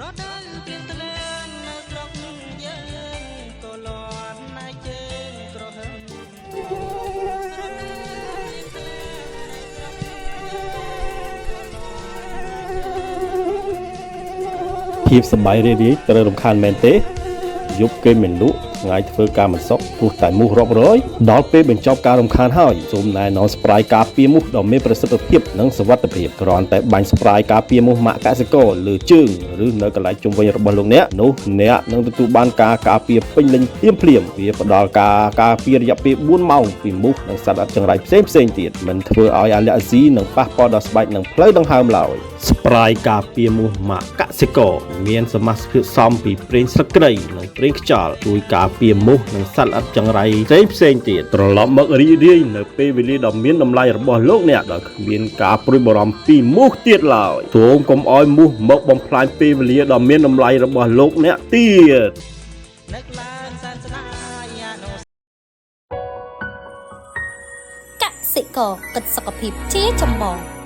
រដូវព្រៀងធ្លាងនៅស្រុកយើងក៏លាន់ណៃជើងក្រហឹមរដូវព្រៀងធ្លាងនៅស្រុកយើងក៏លាន់ ភាពសប្បាយរីករាយត្រូវរំខានមែនទេយប់គេមិនលក់ថ្ងៃធ្វើការមិនសុខព្រោះតែមូសរាប់រយដល់ពេលបញ្ចប់ការរំខានហើយសូមណែនាំស្ព្រាយការពារមូសដ៏មានប្រសិទ្ធភាពនិងសុវត្ថិភាពគ្រាន់តែបាញ់ស្ព្រាយការពារមូសម៉ាកកសិករលើជើងឬនៅកន្លែងជុំវិញរបស់លោកអ្នកនោះអ្នកនឹងទទួលបានការការពារពេញលេញភ្លាមៗវាផ្ដល់ការការពាររយៈពេល4ម៉ោងពីមូសនិងសត្វល្អិតចង្រៃផ្សេងៗទៀតមិនធ្វើឲ្យអាឡែស៊ីនិងប៉ះពាល់ដល់ស្បែកនិងផ្លូវដង្ហើមឡើយស្ព្រាយការពារមូសម៉ាកកសិករមានសមាសភាពផ្សំពីប្រេងស្លឹកគ្រៃនិងប្រេងខ្យល់ជួយការពារមូសនិងសត្វល្អិតចង្រៃផ្សេងផ្សេងៗទៀតត្រឡប់មករីករាយនៅពេលវេលាដ៏មានតម្លៃរបស់លោកអ្នកដោយគ្មានការព្រួយបារម្ភពីមូសទៀតឡើយសូមកុំឲ្យមូសមកបំផ្លាញពេលវេលាដ៏មានតម្លៃរបស់លោកអ្នកទៀត នឹកឡើងសែនស្ដាយអនុ កសិករគិតសុខភាពជាចម្បង។